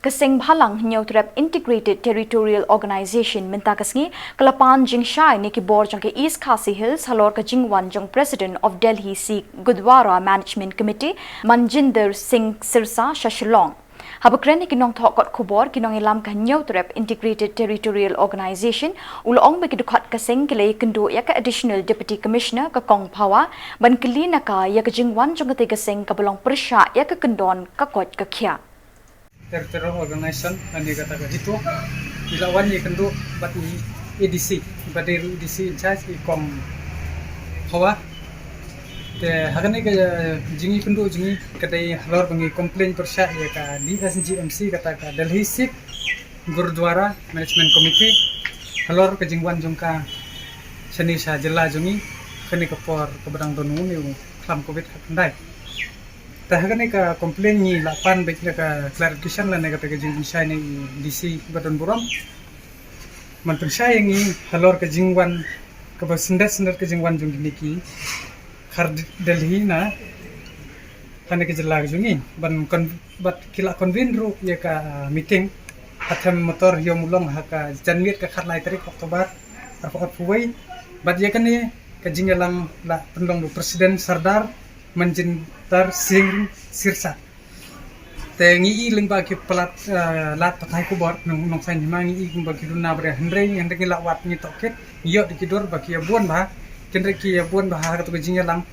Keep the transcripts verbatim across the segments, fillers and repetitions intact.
Ka Seng Bhalang Hynñiewtrep Integrated Territorial Organization mynta ka sngi ka la pan jingshai ne ki bor jong ka East Khasi Hills halor ka jingwan jong President of Delhi Sikh Gurdwara Management Committee, Manjinder Singh Sirsa sha Shillong. Haba kren ïa ki nongthoh kot khubor, ki nongïalam ka Hynñiewtrep Integrated Territorial Organization u la ong ba ki dkhot ka seng ki la ïakynduh ïa ka Additional Deputy Commissioner ka Kong Phawa ban kylli na ka ïa ka jingwan jong katei ka seng kaba long pyrshah ïa ka kyndon ka koit ka khiah. Territorial Organization, lane kata ka HITO, ngi la wan ïakynduh bad i ADC, bad i ADC in charge i Kong Phawa. Te ha kane ka jingïakynduh jong ngi ka dei halor ba ngi complain pyrshah ïa ka DSGMC, kata ka Delhi Sikh Gurdwara Management Committee, halor ka jingwan jong ka shane sha jylla jong ngi ha kane ka por kaba dang don une u khlam covid khatkhyndai. Te ha kane ka complain ngi la pan beit ïa ka clarification lane kata ka jingpynshai na i DC ba don burom. Man pynshai ïa ngi halor ka jingwan kaba syndet syndet ka jingwan jong kine ki khar Delhi na ha kane ka jylla ka jong ngi ban kon, bad ki la convene ruh ïa ka meeting ha Them Motor Ïew Mawlong ha ka janmiet ka khatlai tarik October arphew arphew wei. Bad ïa kane ka jingïalang la pynlong da u President Sardar Manjinder Singh Sirsa. Te ngi i lyngba ki palat, eh, lad pathai khubor nong, nongshai hima ngi i lyngba ki duna ba hynrei, hynrei ngi la wad ngi tohkit, ngi ïoh da ki dur ba ki ïa bun bha, hynrei ki ïa bun bha ha kato ka jingïalang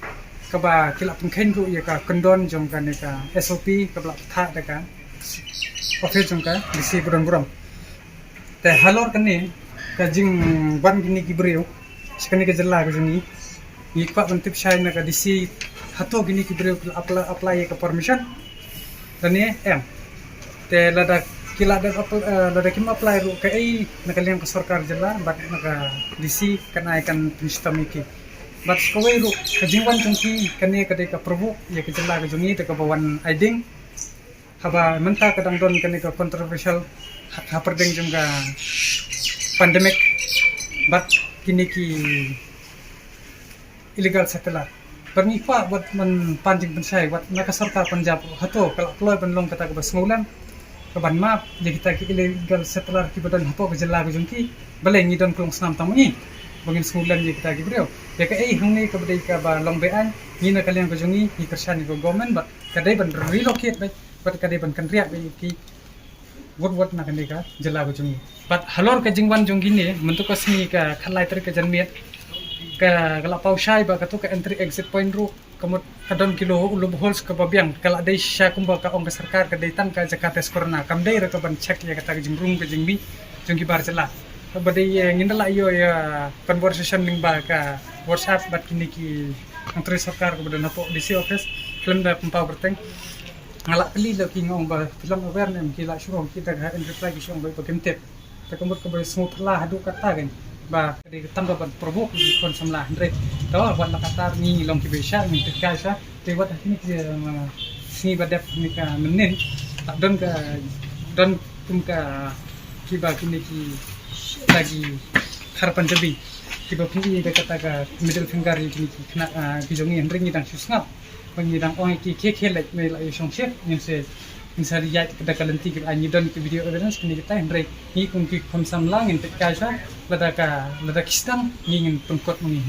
kaba ki la pynkheiñ ruh ïa ka kyndon jong kane ka SOP kaba la pathah da ka office jong ka DC ba don burom. Te halor kane ka jingwan kine ki briew sha kane ka jylla ka jong ngi, ngi kwah ban tip shai na ka DC hato kine ki briew ki la apply, apply ïa ka permission lane em. Te lada ki la dep apply, eh, lada kim apply ruh kaei na ka liang ka sorkar jylla bad na ka DC kan ai kan pynshitom ïa ki. Bad sa kawei ruh ka jingwan jong ki kane ka dei ka pyrshah ïa ka jylla ka jong ngi da kaba wan ai ding. Haba mynta ka dang don kane ka controversial ha, hapdeng jong ka pandemic bad kine ki illegal settler. Bad ngi kwah bad man pan jingpynshai bad na ka sorkar Punjab hato ka la pynlong kata kaba sngewlem kaban map ïa kita ki illegal settler kiba don hapoh ka jylla ka jong ki. Balei ngi don ka longsnam tang ngi ba ngin sngewlem ïa kita ki briew. Ïa kaei hangne kaba dei kaba long beaiñ, ngi na ka liang ka jong ngi ngi kyrshan ïa ka government bad ka dei ban relocate beit. Bad ka dei ban kynriah beit ïa ki wut wut na kane ka jylla ka jong ngi. Bad halor ka jingwan jong kine mynta ka sngi ka khatlai tarik ka janmiet ka, ka la paw shai ba kato ka entry exit point ruh ka mut ka don ki looholes kaba biang, ka la dei shisha kumba ka ong ka sorkar ka dei tang ka jaka test corona, kam dei ruh kaban check ïa kata ka jingrung ka jingmih jong ki bar jylla. Kaba dei, eh, ngin da la ïoh ïa conversation lyngba ka WhatsApp bad kine ki nongtrei sorkar kaba don hapoh DC office khlem da pynpaw kyrteng. Nga la kylli leh ki, nga ong ba phi long aware ne em, ki la shu ong, ki da ka in reply ki shu ong ba kim tip. Te ka mut kaba sngewphylla haduh katta kein ba ka dei tang ka ban provoke ki khun samla, hynrei te wat la katta ngi long kiba sha, ngi tip kai sha. Te wat ha kine ki, eh, sngi ba dep kine ka mynnin, ta don ka, don kum ka kiba kine ki, la ki khar Punjabi kiba pyni da kata ka middle finger ïa kine ki khynnah, ah, ki jong ngi, hynrei ngi dang shu sngap. Ba ngi dang ong ïa ki khie khie leit, me la ïa shong shit, ngin sa, ngin sa ïaid da ka lynti, ki la ngi don ki video evidence kine kita, hynrei ngi kum ki khun samla ngin tip kai sha, lada ka, lada ki sdang ngi ngin pynkut ma ngi.